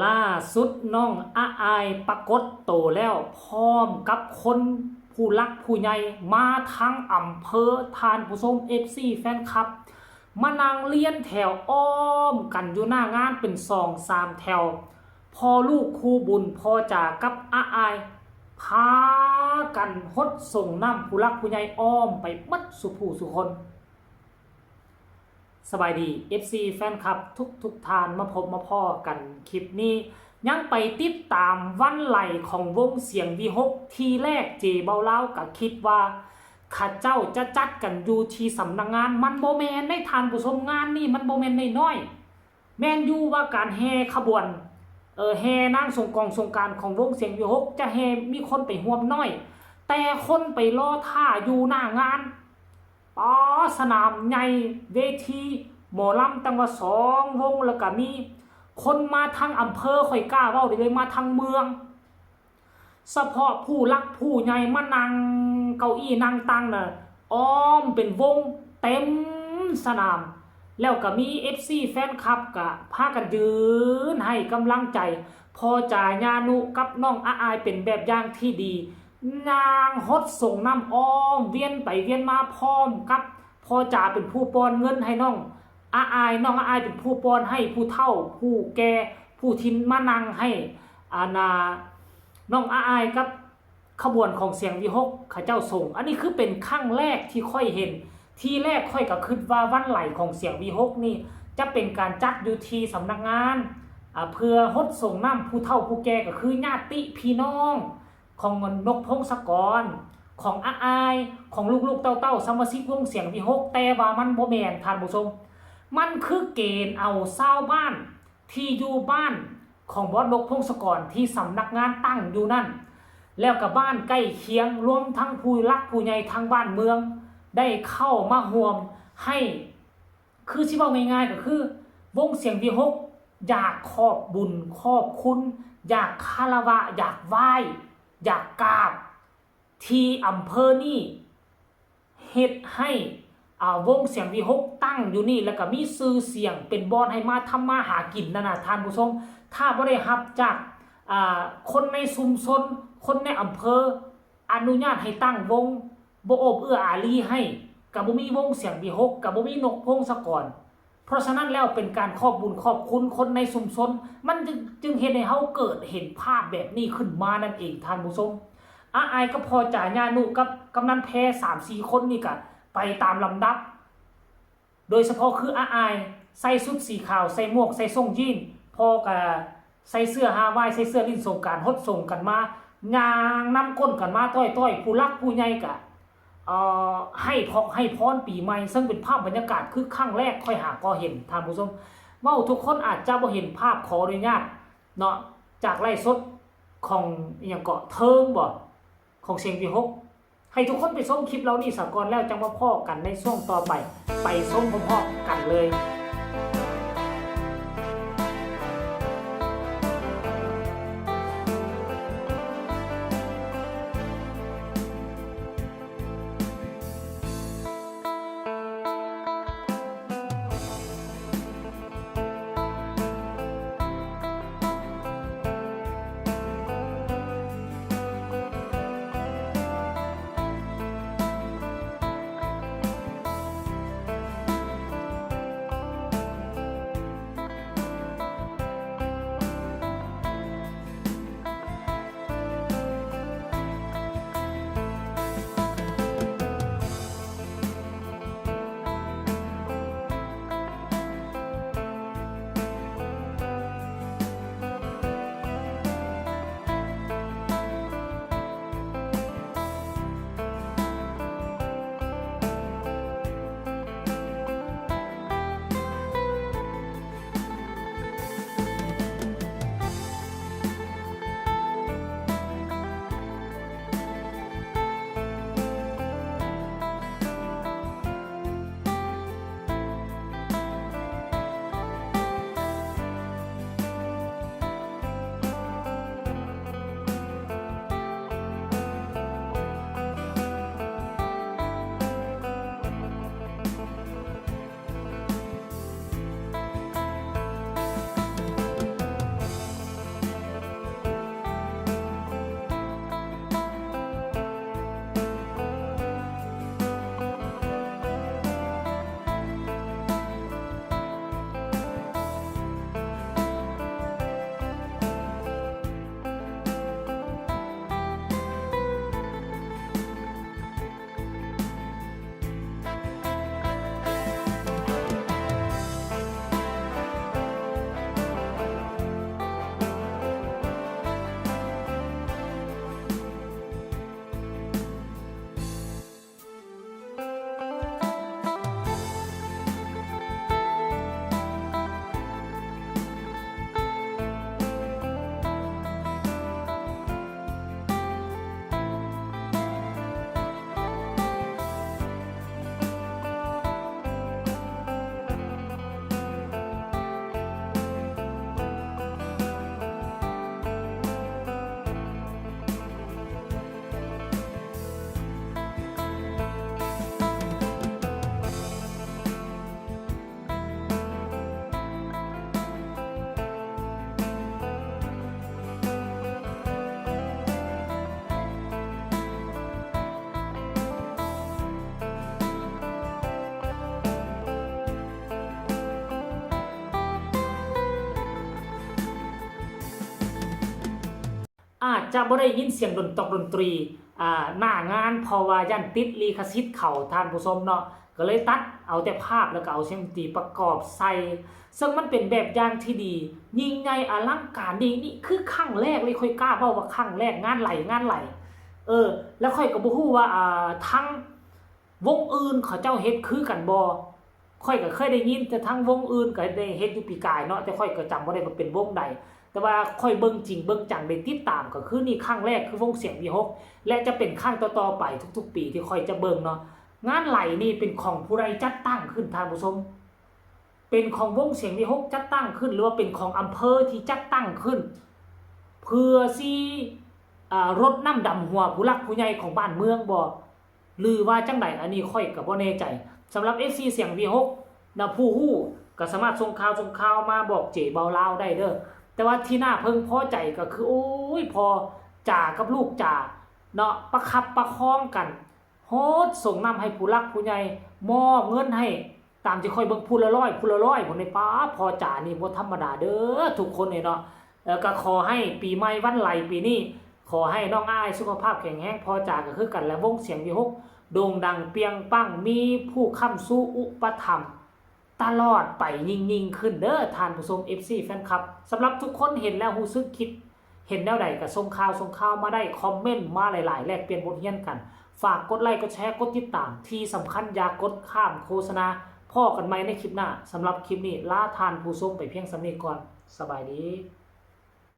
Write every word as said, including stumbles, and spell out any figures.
ล่าสุดน้องอาอายปรากฏตัวแล้ว พร้อมกับคนผู้หลักผู้ใหญ่มาทั้งอำเภอ ท่านผู้ชม เอฟซี แฟนคลับ มานั่งเรียงแถวอ้อมกันอยู่หน้างานเป็นสองสามแถว พ่อลูกคู่บุญ พ่อจ๋ากับอาอาย พากันหดส่งน้ำผู้หลักผู้ใหญ่อ้อมไปหมดสู่ผู้สู่คน สบายดี เอฟซี แฟนคลับทุกทุกท่าน มาพบมาพ้อกันคลิปนี้ ยังไปติดตามวันไหลของวงเสียงวีหก ทีแรกเจเบาลาวก็คิดว่า เขาเจ้าจะจัดกันอยู่ที่สำนักงาน มันบ่แม่นเด้ ท่านผู้ชม งานนี่มันบ่แม่นน้อยๆ แม่นอยู่ว่าการแห่ขบวน เออ แห่นางสงกองสงกรานต์ของวงเสียงวีหก จะแห่มีคนไปร่วมน้อย แต่คนไปรอท่าอยู่หน้างาน ปอ สนามใหญ่ เวทีหมอลำตั้งว่าสองวง แล้วก็มีคนมาทั้งอำเภอ ข้อยกล้าเว้าได้เลย มาทั้งเมือง เฉพาะผู้หลักผู้ใหญ่มานั่งเก้าอี้นั่งตังน่ะ อ้อมเป็นวงเต็มสนาม แล้วก็มี เอฟซี แฟนคลับก็พากันยืนให้กำลังใจ พ่อจ๋า ย่านุ กับน้องอาอายเป็นแบบอย่างที่ดี ย่างหดส่งน้ำอ้อมเวียนไปเวียนมาพร้อมกับ พ่อจ๋าเป็นผู้ป้อนเงินให้น้องอาอาย น้องอาอายเป็นผู้ป้อนให้ผู้เฒ่า ผู้แก่ ผู้ที่มานั่งให้ อานา น้องอาอายกับขบวนของเสียงวีหก เขาเจ้าส่ง อันนี้คือเป็นครั้งแรกที่ข้อยเห็น ทีแรกข้อยก็คิดว่าวันไหลของเสียงวีหก นี่จะเป็นการจัดอยู่ที่สำนักงาน อ่า เพื่อหดส่งน้ำผู้เฒ่าผู้แก่ ก็คือญาติพี่น้องของนกพงศกร ของอาอาย ของลูกๆเต้าๆสมาชิกวงเสียงวีหก แต่ว่ามันบ่แม่น ท่านผู้ชม มันคือเกณฑ์เอาชาวบ้านที่อยู่บ้านของบอสนกพงศกรที่สำนักงานตั้งอยู่นั่น แล้วก็บ้านใกล้เคียง รวมทั้งผู้หลักผู้ใหญ่ทางบ้านเมือง ได้เข้ามาร่วมให้ คือสิเว้าง่ายๆก็คือ วงเสียงวีหก อยากขอบบุญขอบคุณ อยากคารวะ อยากไหว้ อยากกราบ ที่อำเภอนี่เฮ็ดให้ อ่า วงเสียงวีหกตั้งอยู่นี่ แล้วก็มีชื่อเสียงเป็นบ่อนให้มาทำมาหากินนั่นน่ะ ท่านผู้ชม ถ้าบ่ได้รับจาก อ่า คนในชุมชน คนในอำเภอ อนุญาตให้ตั้งวง บ่โอบเอื้ออารีให้ ก็บ่มีวงเสียงวีหก ก็บ่มีนกพงศกร เพราะฉะนั้นแล้วเป็นการขอบบุญขอบคุณคนในชุมชน มันจึง จึงเฮ็ดให้เฮาเกิดเห็นภาพแบบนี้ขึ้นมานั่นเอง ท่านผู้ชม อาอายกับพ่อจ๋า ย่านุ กับกำนันแพร สามสี่คนนี่ก็ไปตามลำดับ โดยเฉพาะคืออาอาย ใส่ชุดสีขาว ใส่หมวก ใส่ส้งยีน พ่อก็ใส่เสื้อฮาวาย ใส่เสื้อเล่นสงกรานต์ หดส่งกันมา ย่างนำก้นกันมาต้อยๆ ผู้หลักผู้ใหญ่ก็ เอ่อ ให้พอกให้พรปีใหม่ ซึ่งเป็นภาพบรรยากาศคือครั้งแรกข้อยหาก็เห็น ท่านผู้ชม เว้าทุกคนอาจจะบ่เห็นภาพ ขออนุญาตเนาะ จากไลฟ์สดของอิหยังเกาะ เทิงบ่ ของเสียงวีหก ให้ทุกคนไปชมคลิปเหล่านี้ซะก่อน แล้วจั่งมาพ้อกันในช่วงต่อไป ไปชมพร้อมๆกันเลย อาจจะบ่ได้ยินเสียงดนตอกดนตรีอ่าหน้างาน เพราะว่าย่านติดลิขสิทธิ์เขาท่านผู้ชมเนาะ ก็เลยตัดเอาแต่ภาพแล้วก็เอาเสียงดนตรีประกอบใส่ ซึ่งมันเป็นแบบอย่างที่ดี ยิ่งใหญ่อลังการ นี่นี่คือครั้งแรกเลย ข้อยกล้าเว้าว่าครั้งแรก งานไหล งานไหล เออ แล้วข้อยก็บ่ฮู้ว่าอ่าทั้งวงอื่นเขาเจ้าเฮ็ดคือกันบ่ ข้อยก็เคยได้ยินแต่ทั้งวงอื่นก็ได้เฮ็ดอยู่ปีกายเนาะ แต่ข้อยก็จำบ่ได้ว่าเป็นวงใด แต่ว่าข้อยเบิ่งจริงเบิ่งจังได้ติดตามก็คือนี่ครั้งแรกคือวงเสียงวีหก และจะเป็นครั้งต่อๆไปทุกๆปีที่ข้อยจะเบิ่งเนาะ งานไหลนี่เป็นของผู้ใดจัดตั้งขึ้นท่านผู้ชม เป็นของวงเสียงวีหกจัดตั้งขึ้น หรือว่าเป็นของอำเภอที่จัดตั้งขึ้น เพื่อสิอ่ารดน้ำดำหัวผู้หลักผู้ใหญ่ของบ้านเมืองบ่ หรือว่าจั่งใด อันนี้ข้อยก็บ่แน่ใจ สำหรับ เอฟซี เสียงวีหกนะ ผู้ฮู้ก็สามารถส่งข่าวส่งข่าวมาบอกเจเบาลาวได้เด้อ แต่ว่าที่น่าพึงพอใจก็คือ โอ้ย พ่อจ๋ากับลูกจ๋าเนาะ ประคับประคองกัน โฮดส่งน้ำให้ผู้หลักผู้ใหญ่ มอบเงินให้ ตามที่ข้อยเบิ่งผู้ละร้อย ผู้ละร้อย พุ่นนี่ป๊าด พ่อจ๋านี่บ่ธรรมดาเด้อทุกคนนี่เนาะ แล้วก็ขอให้ปีใหม่วันไหลปีนี้ ขอให้น้องอ้ายสุขภาพแข็งแรง พ่อจ๋าก็คือกัน และวงเสียงวีหกโด่งดังเปรียงปัง มีผู้ค้ำชูอุปถัมภ์ตลอดไปยิ่งๆขึ้นเด้อท่านผู้ชม เอฟซี แฟนคลับ สำหรับทุกคนเห็นแล้วรู้สึกคิด เห็นแนวใดก็ส่งข่าวส่งข่าวมาได้ คอมเมนต์มาหลายๆ แลกเปลี่ยนบทเรียนกัน ฝากกดไลค์กดแชร์กดติดตาม ที่สำคัญอย่ากดข้ามโฆษณา พ้อกันใหม่ในคลิปหน้า สำหรับคลิปนี้ลาท่านผู้ชมไปเพียงส่ำนี้ก่อน สบายดี